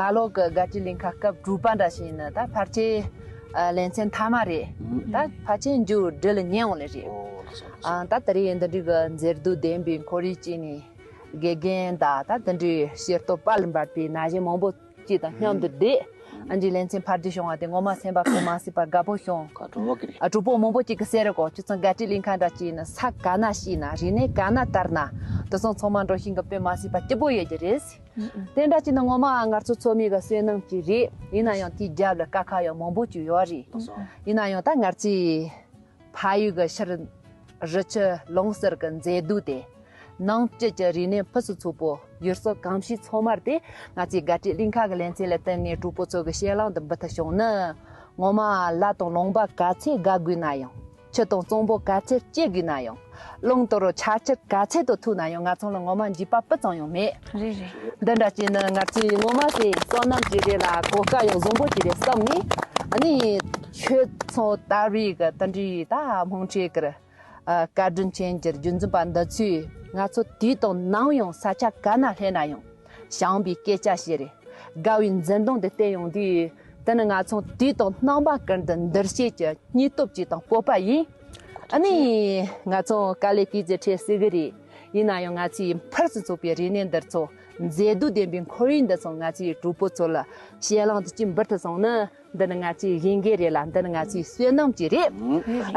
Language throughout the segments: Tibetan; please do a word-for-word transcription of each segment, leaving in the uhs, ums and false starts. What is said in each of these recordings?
ད་ལོ་གི་དགའ་སྤྲོའི་གླིང་ཁ་སྐབས་དྲུག་པ་འདྲ་ཞིག་ཡིན་ན་ད་ཕལ་ཆེར་ཨ་ལེ་ཚན་མཐའ་མ་རེད། ད་ཕལ་ཆེར་མཇུག་སྒྲིལ་ཉེ་འོང་ལེ་རེད། ཨོ་ལགས་སོ་ལགས་སོ། ཨ་ད་དེ་རིང་འདི་འདྲའི་གི་མཛེས་སྡུག་ལྡན་པའི་ཁོར་ཡུག་ཅིག་ནས་དགེ་རྒན་དང་ད་དེ་འདྲའི་ཤེས་རྟོགས་དཔལ་འབར་བའི་ན་གཞོན་མང་པོ་ཅིག་དང་མཉམ་དུ་བསྡད། ཨ་འདྲའི་ལེ་ཚན་ཕར་འདི་བྱུང་བ་དེ་ངོ་མ་སེམས་པ་ཁོ་མ་སྲིད་པ་དགའ་པོ་བྱུང་། ག་གྲོགས་པོ་གི་རེད། ཨ་གྲོགས་པོ་མང་པོ་ཅིག་གི་ཟེར་རེ་གོ་ཁྱོད་ཚང་དགའ་སྤྲོའི་གླིང་ཁ་འདྲ་ཅིག་ཡིན་ན་ས་ག་ན་ཤི་ན་རིག་གནས་ག་ན་དར་ན་དེ་སོང་ཚང་མ་འགྲོ་ཤིང་གི་དཔེ་མ་སྲིད་པ་སྐྱིད་པོ་ཡོད་ཀྱི་རེད། དེ་འདྲ་ཅིག་ནི་ངོ་མ་ང་ཚོ་ཚོ་མི་གི་བསོད་ནམས་ཅིག་རེད། ཡིན་ན་ཡང་དེའི་རྒྱབ་ལ་དཀའ་ཁག་ཡང་མང་པོ་ཅིག་ཡོད་རེད། ཡིན་ན་ཡང་ད་ང་ཚོའི་ཕ་ཡུལ་གི་ཕྱིར་རི་ཆུ་ལུང་གསེར་གི་མཛེས་སྡུག་དེ་ནང་སྐྱིད་ཀྱི་རིག་གནས་ཕུན་སུམ་ཚོགས་པོ་ཡུལ་སྲོལ་གོམས་གཤིས་ཚང་མར་དེ་ང་ཚོའི་དགའ་སྤྲོའི་གླིང་ཁ་གི་ལེ་ཚན་ལ་བརྟེན་ནས་གྲོགས་པོ་ཚོ་གི་ཞལ་ལག་འདི་འབུལ་ཐུབ་བྱུང་ནི་ངོ་མ་ལ་དང་ལུང་པ་ག་ཚད་དགའ་དགོས་ན་ཡང་། ཆུ་དང་གཙང་པོ་ག་ཚད་སྐྱེ་དགོས་ན་ཡང་། རླུང་དང་རོ་ཆར་ཆུ་ག་ཚད་དུ་ཐུག་ན་ཡང་ང་ཚོ་ལ་ངོ་མ་འཇིགས་པ་སྤུ་ཙམ་ཡང་མེད། རེད་རེད། འདི་འདྲ་ཅིག་ནི་ང་ཚོའི་ངོ་མ་དེ་བསོད་ནམས་ཀྱི་རེད་ལ་གོ་སྐབས་ཡང་བཟང་པོ་ཅིག་རེད་བསམ་ནས་ཨ་ནི་ཁྱོད་ཚོ་ལྟ་བུའི་གི་དེ་འདྲའི་ད་དམངས་ཁྲོད་ཀྱི་བཀའ་དྲིན་ཅན་གྱི་རྒྱུན་འཛིན་པ་འདི་ཚོས་ང་ཚོ་དུས་དང་ནམ་ཡང་ས་ཆ་ག་ན་སླེབས་ན་ཡང་བྱམས་པའི་སྐད་ཆ་ཞིག་རེད། དགའ་བའི་འཛུམ་མདངས་འདི་བསྟན་ཡོང་དུས་དེ་ནི་ང་ཚོ་དུས་དང་རྣམ་པ་ཀུན་ཏུ་འདུ་ཤེས་ཀྱི་སྙིང་སྟོབས་ཅིག་དང་སྤོབས་པ་ཡིན། ཨ་ནི་ང་ཚོ་དཀའ་ལས་ཀྱི་རྗེས་ཁྲལ་སྲིད་གི་རེད། ཡིན་ན་ཡང་ང་ཚོའི་ཕུན་སུམ་ཚོགས་པའི་རིག་གནས་འདིར་ཚོ་མཛེས་སྡུག་ལྡན་པའི་ཁོར་ཡུག་འདི་ཚོ་ང་ཚོའི་གྲོགས་པོ་ཚོ་ལ་ཞལ་ལག་འདི་ཅིག་འབུལ་ཐུབ་སོང་ན། འདི་ནི་ང་ཚོའི་དགེ་རྒན་རེད་ལ་འདི་ནི་ང་ཚོའི་བསོད་ནམས་ཅིག་རེད།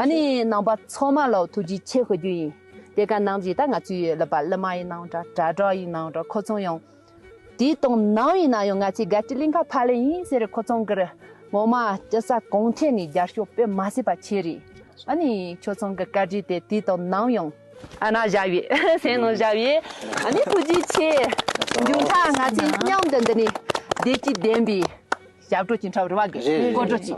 ཨ་ནི་རྣམ་པ་ཚང་མ་ལ་ཐུགས་རྗེ་ཆེ་ཞུ་རྒྱུ་ཡིན། དེ་ག་ནམ་ཞིག་ད་ང་ཚོའི་ལག་པ་ལི་མ་ཡིན་ནའང་འདྲ་དྲ་གྲོགས་ཡིན་ནའང་འདྲ་ཁོ་ཚོ་ཡང་དུས་དང་ནམ་ཡིན་ན་ཡང་ང་ཚོའི་དགའ་སྤྲོའི་གླིང་ཁ་ཕ་ལེ་ཡིན་ཟེར་ཁོ་ཚོ་གིར་ངོ་མ་སྤྱི་ས་གོང་ཐད་ནས་རྒྱབ་སྐྱོར་དཔེ་མ་སྲིད་པ་ཆེ་རེད། ཨ་ནི་ཁྱོད་ཚོ་གི་བཀའ་དྲིན་དེ་དུས་དང་ནམ་ཡང་ཨ་ན་བཞག་ཡོད། སེམས་ནང་བཞག་ཡོད། ཨ་ནི་ཐུགས་རྗེ་ཆེ། མཇུག་མཐར་ང་ཚོས་མཉམ་དུ་འདི་ནས་བདེ་སྐྱིད་ལྡན་པའི་ཞབས་བྲོ་ཅིག་འཁྲབ་རེ་བ་དགོས། རེད་རེད། སྐོར་བྲོ་ཅིག